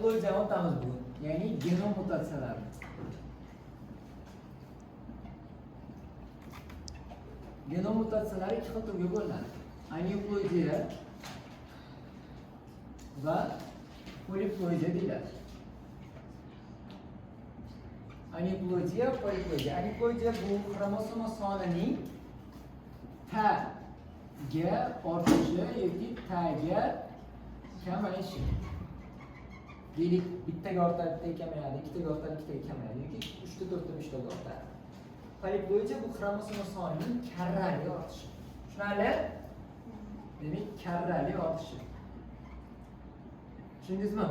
Poliploidiya o'tamiz bugun. Ya'ni genom mutatsiyalari. Genom mutatsiyalari ikki xil turga bo'linadi. Aneuploidiya va poliploidiya deyiladi. Aneuploidiya, poliploidiya. Aneuploidiya bu xromosoma sonining ta-ga ortishi yoki ta-ga kamayishi. Deylik, bittaga ortadi, bittaga kamayadi, ikkitaga ortadi, ikkitaga kamayadi yoki uchta, to'rtta, beshtaga ortadi. Poliploidiya bu xromosoma sonining karrali ortishi. Tushunarli? Demak, karrali ortishi. Tushundingizmi?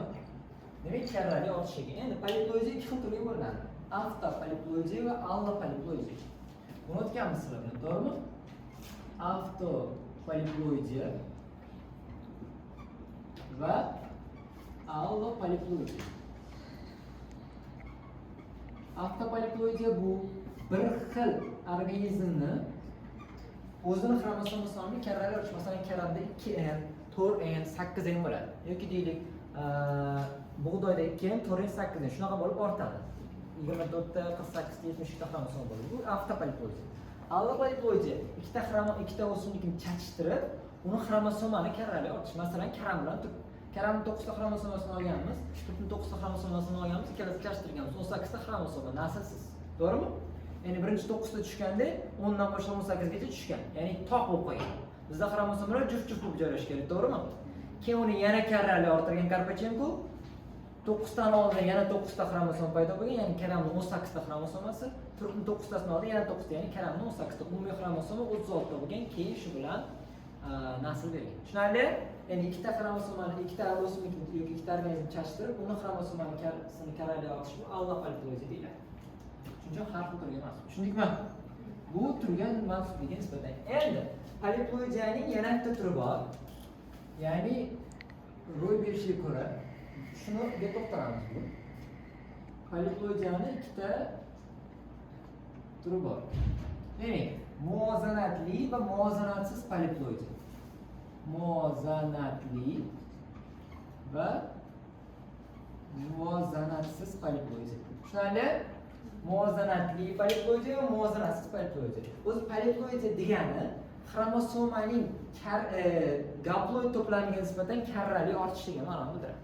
Demak, karrali ortishi. Endi poliploidiya ikki xil turga bo'linadi. Avtopoliploidiya va allopoliploidiya. Buni o'tganmiz sizlar bilan, to'g'rimi? Avtopoliploidiya va allopoliploidiya. Avtopoliploidiya bu bir xil organizmni o'zini xromosoma sonini karrali ortishi. Masalan, karamda 2N, 4N, 8N bo'ladi. Yoki deylik, bug'doyda 2N, 4N, 8N shunaqa bo'lib ortadi. 24 ta, 48 ta, 72 ta xromosoma bo'ladi. Bu avtopoliploidiya. Allopoliploidiya ikkita o'simlikni chachishtirib, uni xromosomani karrali ortish. Masalan, karam bilan turib karamni 9 ta xromosomasini olganmiz, turpni 9 ta xromosomasini olganmiz, ikkalasini chachishtirganmiz. 18 ta xromosoma naslsiz. To'g'rimi? Ya'ni birinchi 9 ta tushganda 10 dan boshlab 18 gacha tushgan. Ya'ni toq bo'lib qolgan. Bizda xromosomalar juft-juft bo'lib joylashishi kerak, to'g'rimi? Keyin uni yana karrali orttirgan Karpachenko 9 tani oldin yana 9 ta xromosoma paydo bo'lgan, ya'ni karamni 18 ta xromosomasi, turpni 9 tasini oldin yana 9 ta, ya'ni karamni 18 ta umumiy xromosoma 36 ta bo'lgan, keyin shu bilan nasl bergan. Tushunarli? Ya'ni ikkita xromosomani, ikkita o'simlikni yoki ikkita organizm chachtirib, uni xromosomani karrali ortishi bu allopoliploidiya deyiladi. Shuning uchun har xil turga emas. Tushundikmi? Bu turga mansubligiga nisbatan. Endi poliploidiyaning yana bitta turi bor. Ya'ni ro'y berishiga ko'ra shuniga to'xtalamiz bugun. Poliploidiyani ikkita turi bor. Demak, muvozanatli va muvozanatsiz poliploidiya. Muvozanatli va muvozanatsiz poliploidiya. Tushunarli? Muvozanatli poliploidiya va muvozanatsiz poliploidiya. O'zi poliploidiya degani xromosomaning gaploid to'plamiga nisbatan karrali ortishi degan ma'noni bildiradi.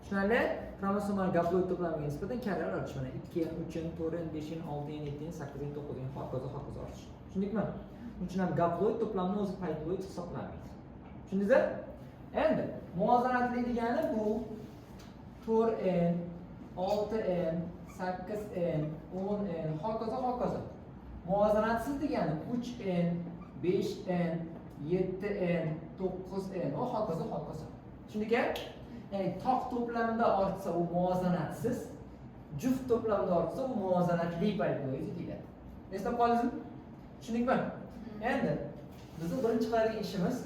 Tushunarli? Xromosomali gaploid to'plamiga nisbatan karrali ortish. Mana 2 n, 3 n, 4 n, 5 n, 6 n, 7 n, 8 n, 9 n, hokazo hokazo ortish. Tushundikmi? Shuning uchun ham gaploid to'plamni o'zi poliploid hisoblanmaydi. Tushundingizmi? Endi muvozanatli degani bu 4 n, 6 n, 8 n, 10 n, hokazo hokazo. Muvozanatsiz degani 3 n, 5 n, 7 n, 9 n va hokazo hokazo. Tushundik? Ya'ni toq to'plamda ortsa u muvozanatsiz, juft to'plamda ortsa u muvozanatli poliploidiya deyiladi. Eslab qoldingizmi? Tushundikmi? Endi bizni birinchi qiladigan ishimiz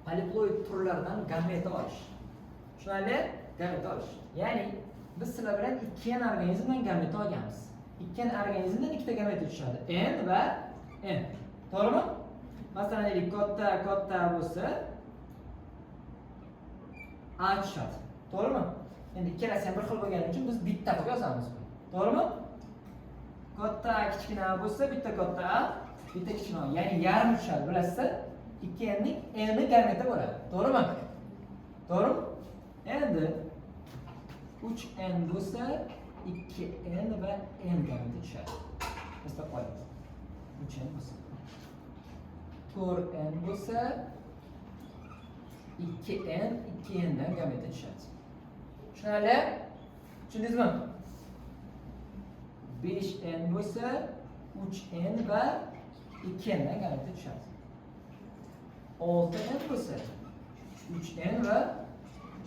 poliploid turlardan gameta olish. Tushunarli? Gameta olish. Ya'ni biz sizlar bilan 2 N organizmdan gameta olganmiz. 2 N organizmdan ikkita gameta tushadi. N va N. To'g'rimi? Masalan, deylik, katta katta bo'lsa A tushadi. To'g'rimi? Endi ikkalasi ham bir xil bo'lgani uchun biz bitta qilib yozamiz buni. To'g'rimi? Katta A kichkina A bo'lsa, bitta katta A, bitta kichkina A. Ya'ni yarim tushadi, bilasizlar? 2 Nning N gameta bo'ladi. To'g'rimi? To'g'rimi? Endi 3 N bo'lsa 2 N va N gameta tushadi. Eslab qo'yamiz. 3 N bo'lsa. 4 N bo'lsa 2 N, 2 N dan gameta tushadi. Tushunarli? Tushundingizmi? 5 N bo'lsa 3 N va 2 N dan gameta tushadi. 6 N bo'lsa 3 N va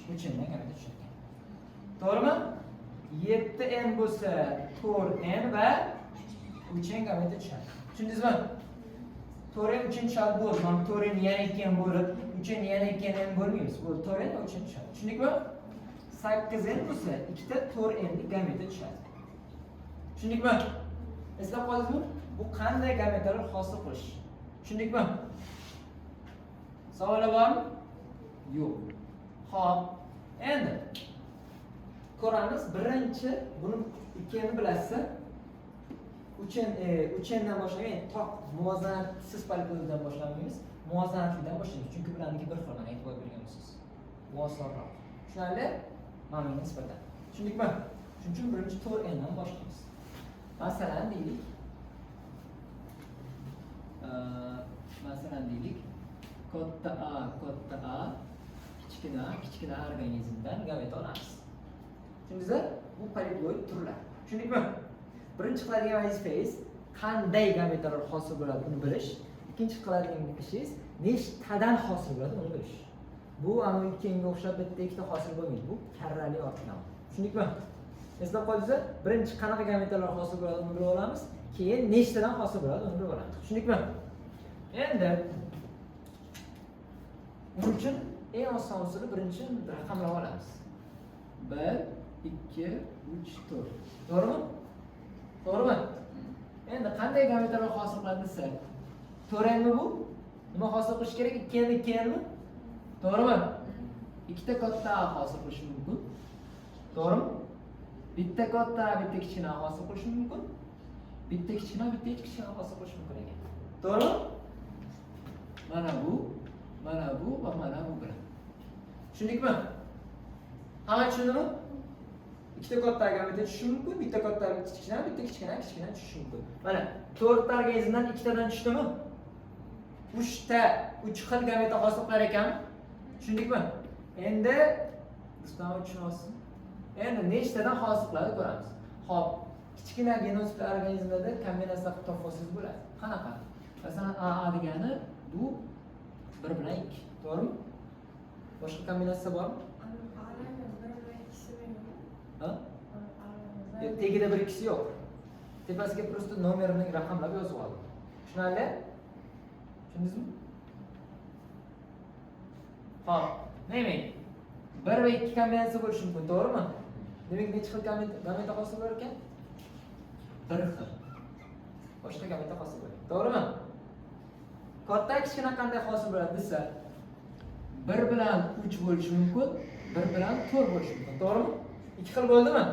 3 N dan gameta tushadi. To'g'rimi? 7 N bo'lsa 4 N va 3 N gameta tushadi. Tushundingizmi? 4 N 3 N tushadi bo'ldi. Mana 4 N yana 2 N bo'lib, 3 N yana 2 N bo'lmaymiz. Bo'ldi, 4 N va 3 N tushadi. Tushundikmi? 8 N bo'lsa ikkita 4 N lik gameta tushadi. Tushundikmi? Eslab qoldingizmi? Bu qanday gametalar hosil qilish? Tushundikmi? Savollar bormi? Yo'q. Xo'p, endi Ko'ramiz, birinchi buni 2N bilasiz. 3N, 3Ndan boshlaymiz. Toq muvozanatsiz poliploiddan boshlamaymiz. Muvozanatlidan boshlaymiz. Chunki bularniki bir xil, mana e'tibor bergan bo'lsangiz. Bu osonroq. Tushunarli? Mana bunga nisbatan. Tushundikmi? Shuning uchun birinchi 4N dan boshlaymiz. Masalan, deylik. Masalan deylik, katta A, katta A, kichkina A, kichkina A organizmdan gameta olamiz. Tushundingizmi? Bu poliploid turlar. Tushundikmi? Birinchi qiladigan vazifangiz qanday gametalar hosil bo'ladi uni bilish. Ikkinchi qiladigan ishingiz nechtadan hosil bo'ladi uni bilish. Bu anavi ikkinga o'xshab bitta ikkita hosil bo'lmaydi. Bu karrali ortgan. Tushundikmi? Eslab qoldingizmi? Birinchi qanaqa gametalar hosil bo'ladi uni bilib olamiz. Keyin nechtadan hosil bo'ladi uni bilib olamiz. Tushundikmi? Endi buning uchun eng oson usuli birinchi raqamlab olamiz. 1, 2, 3, 4. To'g'rimi? To'g'rimi? Endi qanday gametalar hosil qiladi desa, 4Nmi bu? Nima hosil qilish kerak? 2N, 2Nmi? To'g'rimi? Ikkita katta A hosil qilishi mumkin. To'g'rimi? Bitta katta A, bitta kichkina A hosil qilishi mumkin. Bitta kichkina, bitta kichkina hosil qilishi mumkin ekan. To'g'rimi? Mana bu, mana bu va mana bu bilan. Tushundikmi? Hamma tushundimi? Ikkita katta gameta tushishi mumkin, bitta katta, bitta kichkina, bitta kichkina, kichkina tushishi mumkin. Mana to'rtta organizmdan ikkitadan tushdimi? Uchta, uch xil gameta hosil qilar ekanmi? Tushundikmi? Endi Rustam tushunyapsizmi? Endi nechtadan hosil qiladi ko'ramiz. Xo'p, kichkina genotipli organizmlarda kombinatsiya qilib topib olsangiz bo'ladi. Qanaqa? Masalan, AA degani bu 1 bilan 2, to'g'rimi? Boshqa kombinatsiya bormi? Ha? Yo'q, tagida bir ikkisi yo'q. Tepasiga просто nomerini raqamlab yozib oldim. Tushunarli? Tushundingizmi? Xo'p, demak, 1 va 2 kombinatsiya bo'lishi mumkin, to'g'rimi? Demak, necha xil gameta hosil bo'lar ekan? Bir xil. Boshqa gameta hosil bo'ladi. To'g'rimi? Katta kichkina qanday hosil bo'ladi desa, 1 bilan 3 bo'lishi mumkin, 1 bilan 4 bo'lishi mumkin, to'g'rimi? Ikki xil bo'ldimi?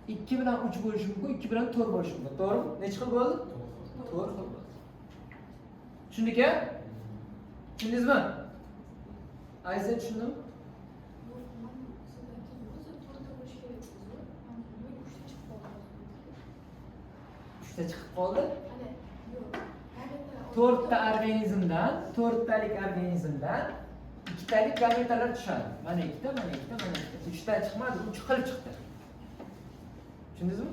2 bilan 3 bo'lishi mumkin, 2 bilan 4 bo'lishi mumkin, to'g'rimi? Necha xil bo'ldi? 4 xil bo'ldi. Tushundik-a? Tushundingizmi? Ayza, tushundimi? Bu o'zi to'rtta bo'lishi kerak o'zi. Nimaga uchta chiqib qoldi hozir? Uchta chiqib qoldi. Hali yo'q. Gameta To'rtta organizmdan, to'rttalik organizmdan ikkitalik gametalar tushadi. Mana ikkita, mana ikkita, mana ikkita. Uchta chiqmadi, uch xil chiqdi. Tushundingizmi?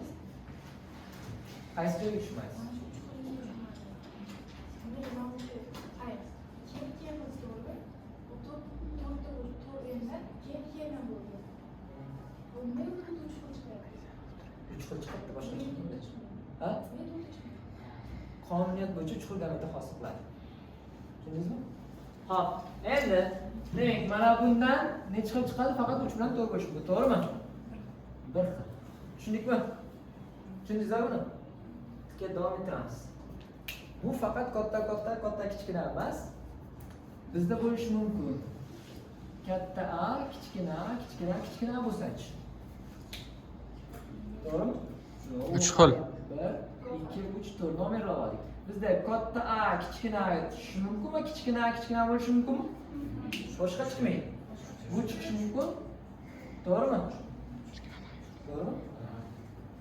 Qaysi joyga tushmaysiz? Mana shu uch xil tushmadi. Nimaga mana bu qarang. Keyin keyin biz to'g'ri. Bu to'rt to'rtta bo'ldi, to'rt endi keyin keyin ham bo'ldi. Bu nimaga to'rtta uch xil chiqyapti? Uch xil chiqibdi, boshqa Nimaga chiqmaydi. to'rtta chiqmadi? Ha? Nimaga to'rtta chiqmadi? Qonuniyat bo'yicha uch xil gameta hosil qiladi. Tushundingizmi? Xo'p, endi demak, mana bundan necha xil chiqadi? Faqat 3 bilan 4 bo'lishi mumkin, to'g'rimi? Bir xil. Tushundikmi? Tushundingizmi buni? Kel, davom ettiramiz. Bu faqat katta katta katta kichkina emas. Bizda bo'lishi mumkin. Katta A, kichkina A, kichkina kichkina A bo'lsa-chi. To'g'rimi? Yo'q. Uch xil. 1, 2, 3, 4 nomerlab oldik. Bizda katta A, kichkina A tushishi mumkinmi? Kichkina A, kichkina A bo'lishi mumkinmi? Boshqa chiqmaydi. Bu chiqishi mumkin. To'g'rimi? To'g'rimi?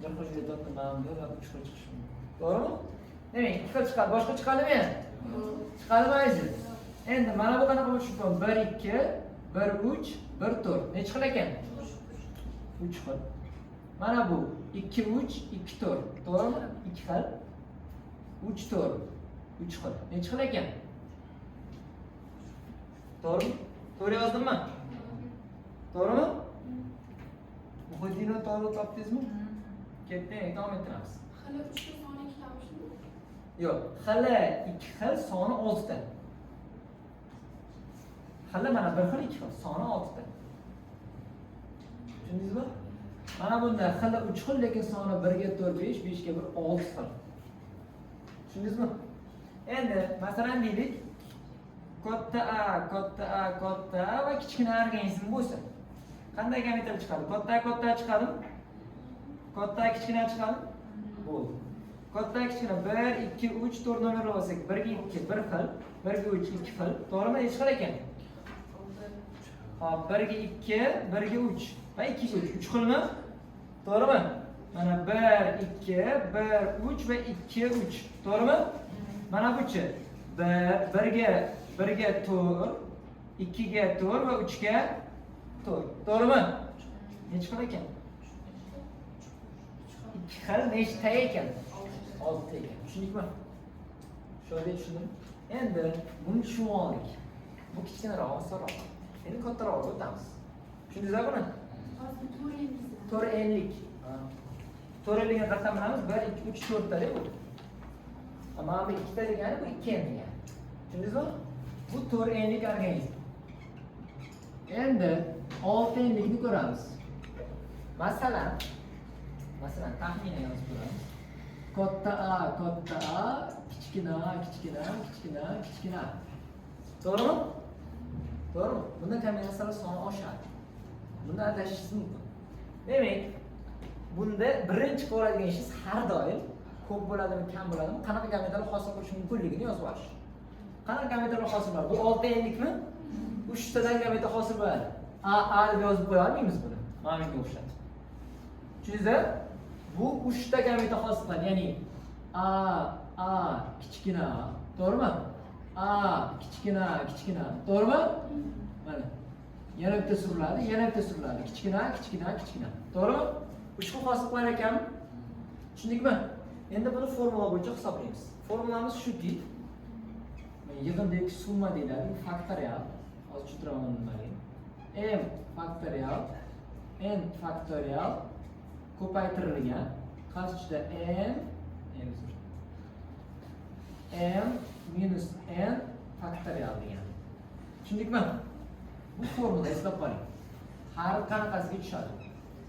Bir xil aytyapti, mana bu va uch xil chiqishi mumkin. To'g'rimi? Demak, ikki xil chiqadi. Boshqa chiqadimi yana? Chiqadimi, aziz? Endi mana bu qanaqa bo'lishi mumkin? 1 2, 1 3, 1 4. Necha xil ekan? 3 xil. Mana bu 2 3, 2 4. To'g'rimi? 2 xil. 3 4. 3 xil. Necha xil ekan? To'g'rimi? To'g'ri yozdimmi? To'g'rimi? Muhiddinov, to'g'ri topdingizmi? Ketdi, davom ettiramiz. Hali uchta soni ikkitami shumi? Yo'q, hali ikki xil, soni oltita. Hali mana bir xil, ikki xil, soni oltita. Tushundingizmi? Mana bunda xili uch xil, lekin soni birga to'rt besh, beshga bir olti xil. Tushundingizmi? Endi masalan deylik, katta A, katta A, katta A va kichkina organizm bo'lsa. Qanday gametalar chiqadi? Katta katta chiqadimi? Katta kichkina chiqadimi? Bo'ldi. Katta kichkina 1 2 3 4 nomerli olsak, 1 ga 2 bir xil, 1 ga 3 2 xil. To'g'rimi? Necha xil ekan? Hop, 1 ga 2, 1 ga 3 va 2 ga 3. 3 xilmi? To'g'rimi? Mana 1 2 1 3 va 2 3. To'g'rimi? Mana buchi 1 1 ga 1 ga 4, 2 ga 4 va 3 ga 4. To'g'rimi? Necha xil ekan? 2 xil nechta ekan? 6 ta ekan. Tushundikmi? Shu yerda tushundim. Endi buni tushunib oldik. Bu kichkinaroq, osonroq. Endi kattarog'iga o'tamiz. Tushundingizmi buni? Hozir to'rt enlikmi? 4 enlik. 4 enlikni qanaqa bilamiz? 1 2 3 4 ta bu. Mana bu ikkita degani bu 2 en degani. Tushundingizmi? Bu 4 enlik organizm. Endi 6 enlikni ko'ramiz. Masalan, taxminan yozib ko'ramiz. Katta A, katta A, kichkina A, kichkina, kichkina, kichkina. To'g'rimi? To'g'rimi? Bunda kombinatsiyalar soni oshadi. Bunda adashishingiz mumkin. Demak, bunda birinchi qiladigan ishingiz har doim ko'p bo'ladimi, kam bo'ladimi, qanaqa gametalar hosil qilish mumkinligini yozib olish. Qanaqa gametalar hosil bo'ladi? Bu 6 enlikmi? 3 tadan gameta hosil bo'ladi. A, A deb yozib qo'ya olmaymiz buni. Mana bunga o'xshatib. Tushundingizmi? Bu 3 ta gameta hosil qiladi, ya'ni A, A kichkina, to'g'rimi? A kichkina, kichkina, to'g'rimi? Mana. Yana bitta suriladi, yana bitta suriladi. Kichkina, kichkina, kichkina. To'g'rimi? 3 xil hosil qilar ekanmi? Tushundikmi? Endi buni formula bo'yicha hisoblaymiz. Formulamiz shuki, yig'indagi summa deyiladi, faktorial. Hozir tushuntiraman uni nimaligini. M faktorial n faktorial ko'paytirilgan qaysi ichida m m minus n faktorial degan. Tushundikmi? Bu formula, eslab qoling. Har qanaqasiga tushadi.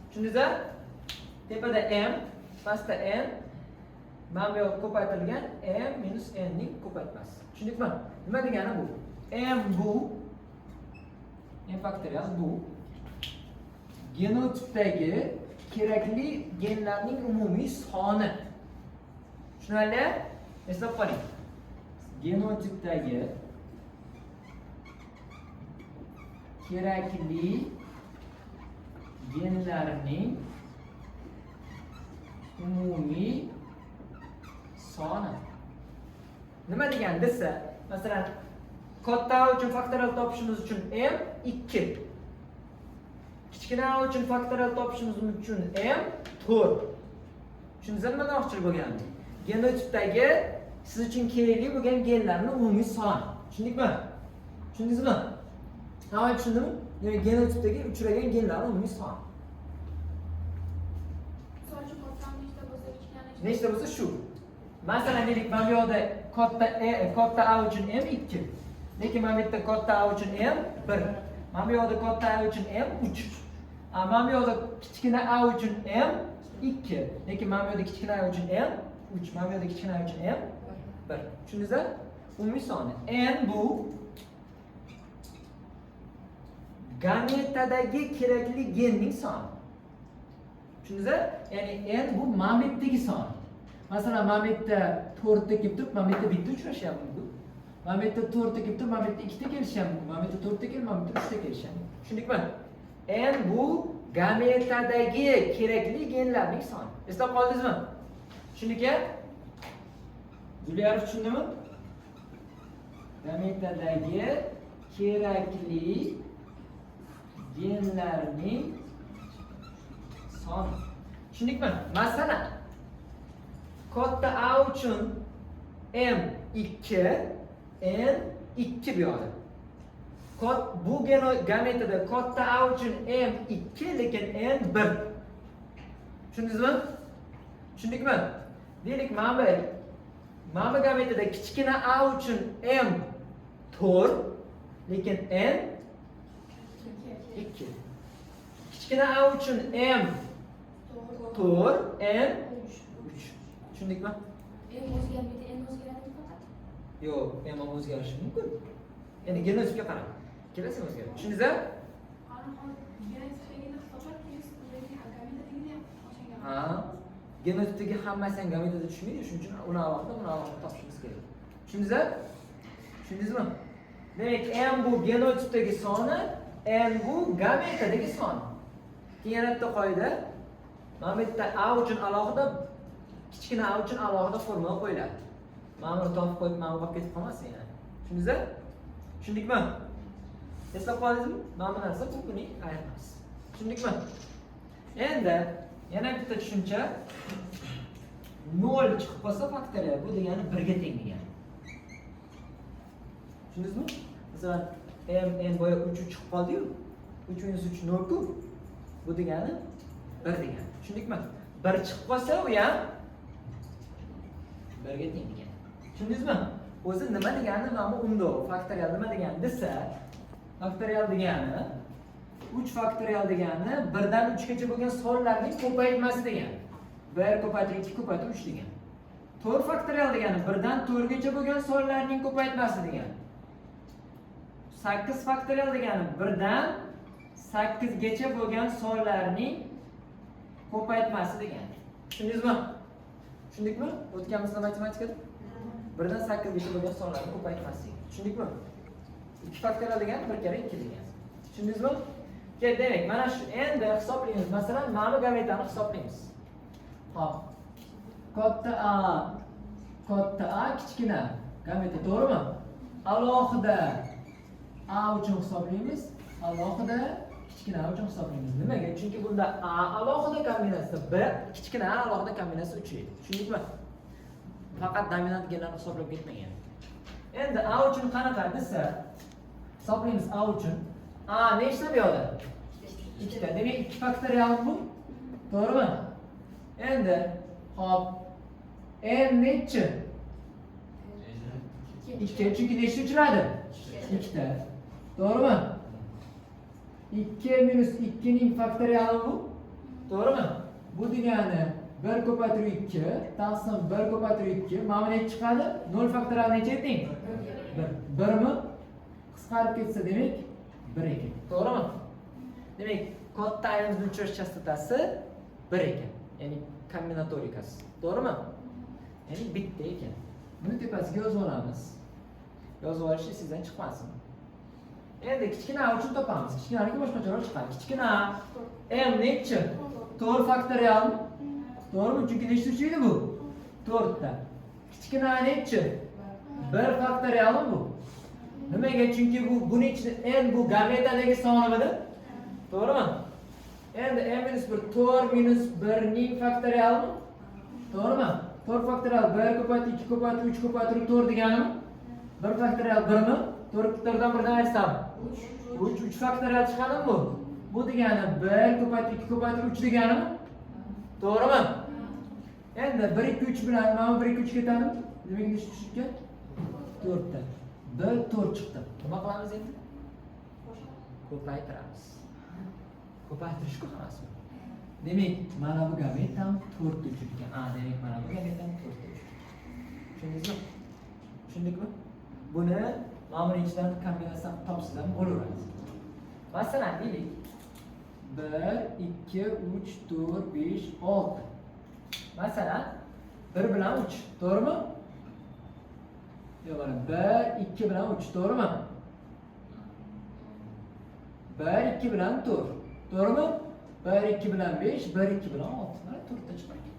Tushundingizmi? Tepada m, pastda n, mana bu yoq ko'paytirilgan m minus n ning ko'paytmasi. Tushundikmi? Nima degani bu? M bu m faktorial, bu genotipdagi kerakli genlarning umumiy soni. Tushunarli? Eslab qoling. Genotipdagi kerakli genlarning umumiy soni. Nima degani desa, masalan, katta A uchun faktorial topishimiz uchun m 2. Kichkina A uchun faktorial topishimiz uchun m 4. Tushundingizmi nima demoqchi bo'lganimni? Genotipdagi siz uchun kerakli bo'lgan genlarning umumiy soni. Tushundikmi? Tushundingizmi? Hamma tushundimi? Demak, genotipdagi uchragan genlarning umumiy soni. Misol uchun, kattani nechta bo'lsa, kichkina nechta? Nechta bo'lsa shu. Masalan, deylik, mana bu yoqda katta E, katta A uchun M 2. Lekin mana bu yerda katta A uchun M 1. Mana bu yoqda katta A uchun M 3. A mana bu yoqda kichkina A uchun M 2. Lekin mana bu yerda kichkina A uchun M 3. Mana bu yerda kichkina A uchun M 1. Tushundingizmi? Umumiy soni. N bu gametadagi kerakli genning soni. Tushundingizmi? Ya'ni N bu mametdagi son. Masalan, mametda 4 ta kelib turib, mametda bitta uchrashi ham mumkin. Mametda 4 ta kelib turib, mametda 2 ta kelishi ham mumkin. Mametda 4 ta kelib, mametda 3 ta kelishi ham mumkin. Tushundikmi? N bu gametadagi kerakli genlarning soni. Eslab qoldingizmi? Tushundikmi? Zuliyarov tushundimi? Gametadagi kerakli genlarning soni. Tushundikmi? Masalan, katta A uchun M 2, N 2 bu yoqda. Bu gametada katta A uchun M 2, lekin N 1. Tushundingizmi? Tushundikmi? Deylik, mana bu gametada kichkina A uchun M 4, lekin N 2. Kichkina A uchun M 4, N 3. Tushundikmi? M o'zgarmaydi, N o'zgaradimi faqat? Yo'q, M ham o'zgarishi mumkin. Endi genotipga qarang. Ikkalasi ham o'zgaradi. Tushundingizmi? Ana hozir genotipdagi Genotipdagi hammasi ham gametada tushmaydi, shuning uchun uni alohida, buni alohida topishimiz kerak. Tushundingiz? Tushundingizmi? Demak, M bu genotipdagi soni, N bu gametadagi soni. Keyin yana bitta qoida. Mana bu yerda A uchun alohida, kichkina A uchun alohida formula qo'yiladi. Mana buni topib qo'yib, mana bu qolib ketib qolmasin yani. Tushundingizmi? Tushundikmi? Eslab qoldingizmi? Mana bu narsa bu buning ayirmasi. Tushundikmi? Endi yana bitta tushuncha: 0 chiqib qolsa faktorial, bu degani 1 ga teng degani. Tushundingizmi? Masalan, m n boya 3 3 chiqib qoldi-yu. 3 minus 3 0 ku. Bu degani 1 degani. Tushundikmi? 1 chiqib qolsa, u ham 1 ga teng degani. Tushundingizmi? O'zi nima degani mana bu undov, faktorial nima degani desa, faktorial degani 3 faktorial degani 1 dan 3 gacha bo'lgan sonlarning ko'paytmasi degani. 1 ko'paytirib 2 ko'paytirib 3 degani. 4 faktorial degani 1 dan 4 gacha bo'lgan sonlarning ko'paytmasi degani. 8 faktorial degani 1 dan 8 gacha bo'lgan sonlarning ko'paytmasi degani. Tushundingizmi? Tushundikmi? O'tganmizda matematikada? 1 dan 8 gacha bo'lgan sonlarning ko'paytmasi. Tushundikmi? 2 faktorial degani 1 karra 2 degani. Tushundingizmi? Kel, demak, mana shu. Endi hisoblaymiz. Masalan, mana bu gametani hisoblaymiz. Hop. Katta A, katta A, kichkina gameta, to'g'rimi? Alohida A uchun hisoblaymiz, alohida kichkina A uchun hisoblaymiz. Nimaga? Chunki bunda A alohida kombinatsiya, B kichkina A alohida kombinatsiya 3 edi. Tushundikmi? Faqat dominant genlarni hisoblab ketmagan. Endi A uchun qanaqa desa, hisoblaymiz A uchun. A nechta bu yoqda? Ikkita. Demak, 2 faktorial bu. To'g'rimi? Endi, hop. N nechi? 2. Chunki nechta uchradi? Ikkita. To'g'rimi? 2 minus 2 ning faktoriali bu. To'g'rimi? Bu degani 1 ko'paytirib 2 taqsim 1 ko'paytirib 2. Mana bu necha chiqadi? 0 faktorial necha teng? 1. 1 mi? Qisqarib ketsa, demak 1 ekan. To'g'rimi? Demak, katta ayrimni uchrash chastotasi 1 ekan. Ya'ni kombinatorikasi. To'g'rimi? Ya'ni bitta ekan. Buni tepasiga yozib olamiz. Yozib olish esingizdan chiqmasin. Endi kichkina A uchun topamiz. Kichkinaniki boshqacharoq chiqadi. Kichkina M nechi? 4 faktorial. To'g'rimi? Chunki nechta uchraydi bu? 4 ta. Kichkina A nechi? 1 faktorialmi bu? Nimaga? Chunki bu buni ichida n bu gametadagi sonimidi? To'g'rimi? Endi n minus 1 4 minus 1 ning faktorialmi? To'g'rimi? 4 faktorial 1 ko'paytirib 2 ko'paytirib 3 ko'paytirib 4 deganimi? 1 faktorial 1 mi? 4 4 dan 1 dan aytsam 3 3 faktorial chiqadimi bu? Bu degani 1 ko'paytirib 2 ko'paytirib 3 deganimi? To'g'rimi? Endi 1 2 3 bilan mana bu 1 2 3 ketadimi? Demak, nechta tushib? 4 ta. 1 4 chiqdi. Nima qilamiz endi? Ko'paytiramiz. Ko'paytirish-ku hammasi. Demak, mana bu gamet ham 4 ta uchar ekan. A, demak, mana bu gamet ham 4 ta uchar. Tushundingizmi? Tushundikmi? Buni mana buni ichidan kombinatsiya topsangiz ham bo'laveradi. Masalan, deylik 1 2 3 4 5 6. Masalan, 1 bilan 3, to'g'rimi? Yo'q, mana 1 2 bilan 3, to'g'rimi? 1 2 bilan 4. To'g'rimi? 1 2 bilan 5, 1 2 bilan 6. Mana 4 ta chiqar ekan.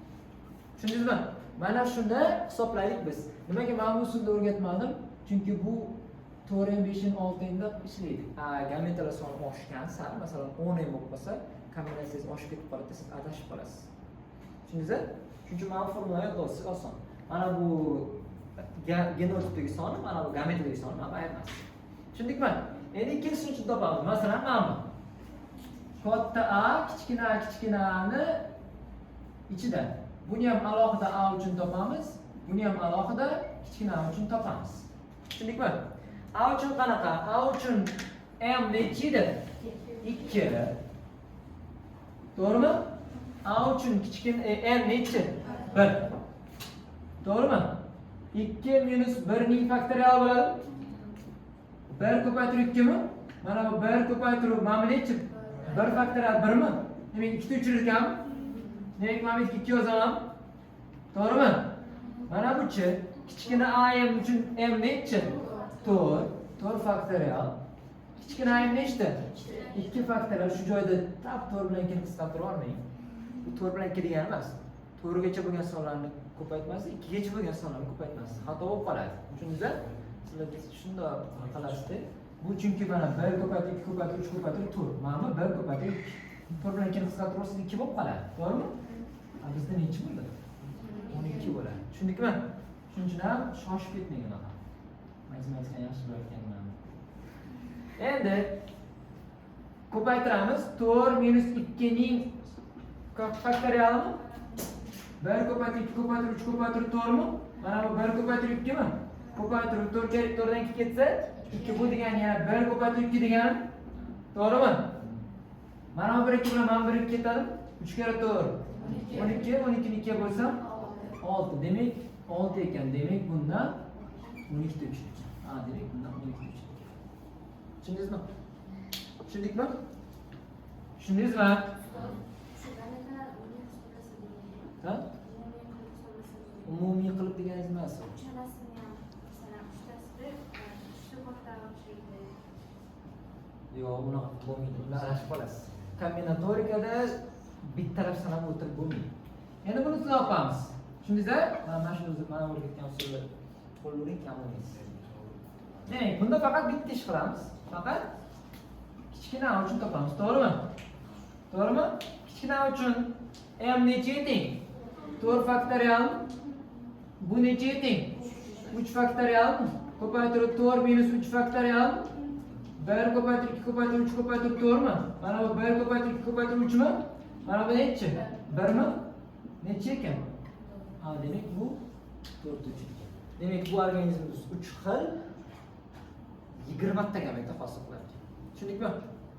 Tushundingizmi? Mana shuni hisoblaylik biz. Nimaga men bu usulda o'rgatmadim? Chunki bu 4 m 5 m 6 mda ishlaydi. A, gametalar soni oshgan sari, masalan, 10 m bo'lib qolsa, kombinatsiyangiz oshib ketib qoladi, siz adashib qolasiz. Tushundingizmi? Shuning uchun mana bu formulani yodlab olsangiz oson. Mana bu genotipdagi soni, mana bu gametadagi soni, mana bu ayirmasi. Tushundikmi? Endi ikkinchisini uchun topamiz. Masalan, mana bu. Katta A, kichkina A, kichkina A ni ichida. Buni ham alohida A uchun topamiz, buni ham alohida kichkina A uchun topamiz. Tushundikmi? A uchun qanaqa? A uchun M nechi edi? 2. To'g'rimi? A uchun kichkina N nechi? 1. To'g'rimi? 2 minus 1 ning faktoriali bo'ladi. 1 ko'paytirib 2 mi? Mana bu 1 ko'paytirib mana bu nechi? 1 faktorial 1 mi? Demak, 2 ta o'chirar ekanmi? Demak, mana bu yerga 2 yozaman. To'g'rimi? Mana buchi kichkina am uchun m nechi? 4. 4 faktorial. Kichkina am nechta? 2 faktorial. Shu joyda tap 4 bilan 2 ni qisqartirib yubormang. Bu 4 bilan 2 degani emas. 4 gacha bo'lgan sonlarni ko'paytmasdi, 2 gacha bo'lgan sonlarni ko'paytmasdi. Xato bo'lib qoladi. Tushundingizmi? Sizlar shundoq qilasizda. Bu chunki mana 1 ko'paytirib 2 ko'paytirib 3 ko'paytirib 4. Mana bu 1 ko'paytirib 2. 4 bilan 2 ni qisqartirib olsangiz 2 bo'lib qoladi. To'g'rimi? A bizda nechi bo'ldi? 12 bo'ladi. Tushundikmi? Shuning uchun ham shoshib ketmang unaqa. Matematikani yaxshi bilarkanman. Endi ko'paytiramiz. 4 minus 2 ning faktorialimi? 1 ko'paytirib 2 ko'paytirib 3 ko'paytirib 4 mi? Mana bu 1 ko'paytirib 2 mi? Ko'paytirib 4 ga 4 dan 2 ketsa 2, bu degani yana 1 ko'paytirib 2 degani. To'g'rimi? Mana bu 1 2 bilan mana 1 2 ketadi. 3 karra 4 12, 12 ni 2 ga bo'lsam 6. Demak 6 ekan. Demak bundan 12 ta 3 ekan. Ha, demak bundan 12 ta 3 ekan. Tushundingizmi? Tushundikmi? Tushundingizmi? Shu hisoblasa bo'ladi. Ha? Umumiy qilib hisoblasa bo'ladi. Umumiy qilib deganingiz emas u. Uchalasini ham, masalan, uchtasida uchta katta o'xshaydi. Yo'q, unaqa bo'lmaydi. Unda adashib qolasiz. Kombinatorikada bittalab sanab o'tirib bo'lmaydi. Endi buni topamiz. Tushundingizmi? Mana shu o'zi mana o'rgatgan usulni qo'llavering, kam bo'lmaysiz. Demak, bunda faqat bitta ish qilamiz. Faqat kichkina A uchun topamiz, to'g'rimi? To'g'rimi? Kichkina A uchun m nechaga teng? 4 faktorial. Bu nechaga teng? 3 faktorial. Ko'paytirib 4 minus 3 faktorial. 1 ko'paytirib 2 ko'paytirib 3 ko'paytirib 4 mi? Mana bu 1 ko'paytirib 2 ko'paytirib 3 mi? Mana bu nechi? 1 mi? Necha ekan? Ha, demak bu 4 3 ekan. Demak, bu organizmimiz 3 xil 20 ta gameta hosil qilar ekan. Tushundikmi?